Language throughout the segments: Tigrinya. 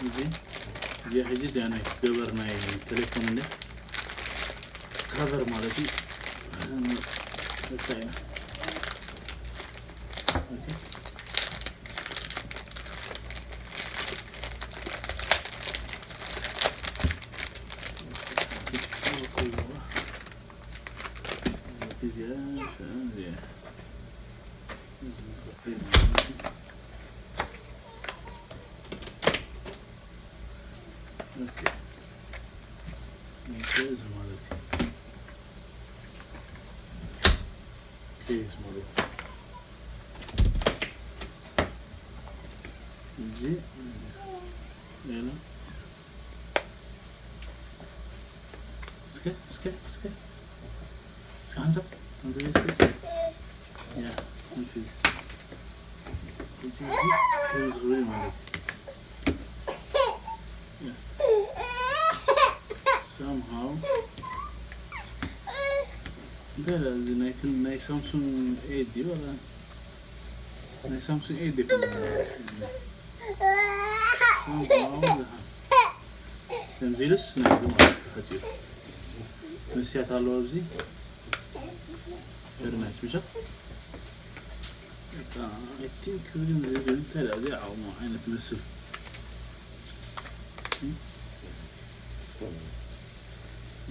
እዚ እዚኣ ሕጂ እዚኣ ናይ ገበር ናይ ቴሌፎን እንደ ካቨር ማለት እዩ። ንወስዳ ኢና። ኦኬ። እዚኣ እዚኣ ኦኬ። ኦኬ፣ እዚ ማለት እዩ። ኦኬ፣ እዚ ማለት እዩ። እዚ ሌላ እስከ እስከ እስከ እስከ ሓንሳብ ሓንሳብ እስከ ያ እንት እዚ እዚ ከም ዝኽብል ማለት እዩ። ያ somehow እንታይ ዳ እዚ ናይ ክን ናይ ሳምሱንግ ኤት ድዩ ወላ ናይ ሳምሱንግ ኤት ድዩ somehow ከምዚ ኢሉስ ናይ እዚ ማለት እዩ ተፈፂሩ መስትያት ኣለዎ ኣብዚ very nice ብቻ I think ግን እዚ ግን እንታይ ዳ እዚ ዓቕሙ ዓይነት መስል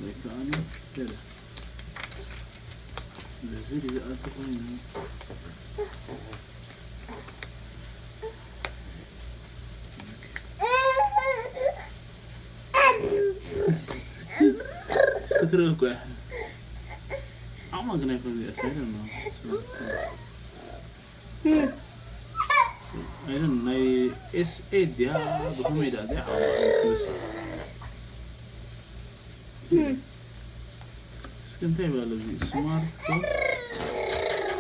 ወይ ከዓ ገለ ነዚ ሪኣቱ ኮይኑ ክትርኢ እኮ እያ ዓቕማ ግን ኣይኮነ እያ ሳይደ ነው ኣይደን ናይ ኤስኤ ድያ ብኸመይ ዳ እዚኣ ዓቕማ ትመስል እስኪ እንታይ ይበል እዚ ስማርትፎን